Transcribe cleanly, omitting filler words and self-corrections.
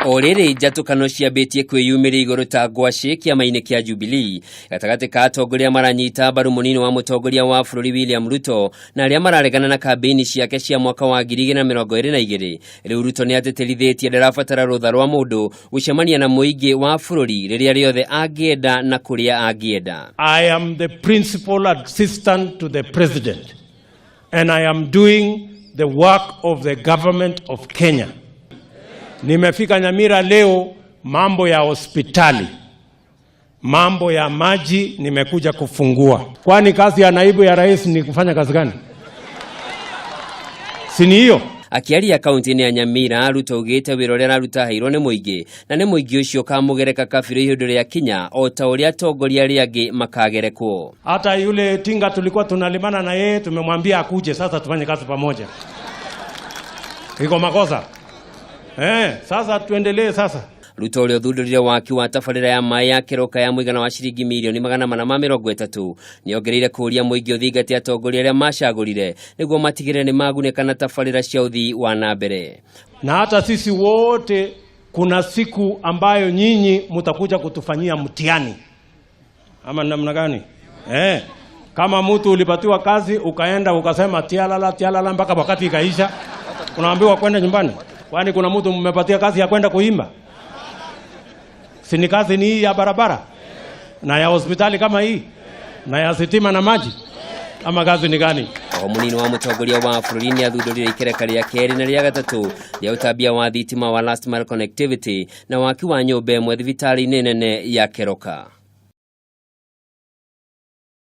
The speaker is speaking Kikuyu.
O rĩrĩ njatũkano ciambĩtie kwĩyumĩria igũrũ ta ngwacĩ kĩama-inĩ kĩa Jubilee gatagatĩ ka atongoria maranyita mbaru mũnini wa mũtongoria wa bũrũri William Ruto na arĩa mararegana na kambĩini ciake cia mwaka wa 2022. Rĩu Ruto nĩ atĩtĩrithĩtie ndarabatara rũtha rwa mũndũ gũcemania na mũingĩ wa bũrũri rĩrĩa rĩothe angĩenda na kũrĩa angĩenda. I am the principal assistant to the president and I am doing the work of the government of Kenya. Nimefika Nyamira leo, mambo ya hospitali, mambo ya maji nimekuja kufungua. Kwani kazi ya naibu ya rais ni kufanya kazi gani? Si ni hiyo? Akĩaria kaunti-inĩ ya Nyamira, Ruto augĩte wĩra ũrĩa araruta aheirwo nĩ mũingĩ na nĩ mũingĩ ũcio ũkamũgereka kabirũ ihinda rĩa kinya o ta ũrĩa atongoria arĩa angĩ makagerekwo. Hata yule tinga tulikuwa tunalimana na yeye tumemwambia akuje sasa tufanye kazi pamoja. Iko makosa? Sasa tuendelee sasa. Ruto ũrĩa ũthundũrire waki wa tabarĩra ya maĩ ya Keroka ya mũigana wa ciringi mirioni 430 nĩongereire kũũria mũingĩ ũthingate atongoria arĩa macagũrire nĩguo matigĩrĩre nĩ magunĩka na tabarĩra cia ũthii wa na mbere. Na hata sisi wote kuna siku ambayo nyinyi mtakuja kutufanyia mtihani. Ama namna gani? Kama mtu ulipatiwa kazi ukaenda ukasema tialala tialala mpaka wakati ikaisha, unaambiwa kwenda nyumbani. Kwani kuna mtu mmepatia kazi ya kwenda kuimba? Si ni kazi ni hii ya barabara na ya hospitali kama hii na ya sitima na maji, ama kazi ni gani? Oho mũnini wa mũtongoria wa bũrũri nĩ athundũrire ikereka rĩa kerĩ na rĩa gatatũ rĩa ũtambia wa thitima wa last mile connectivity na waki wa nyũmba ĩmwe thibitarĩ-inĩ nene ya Keroka.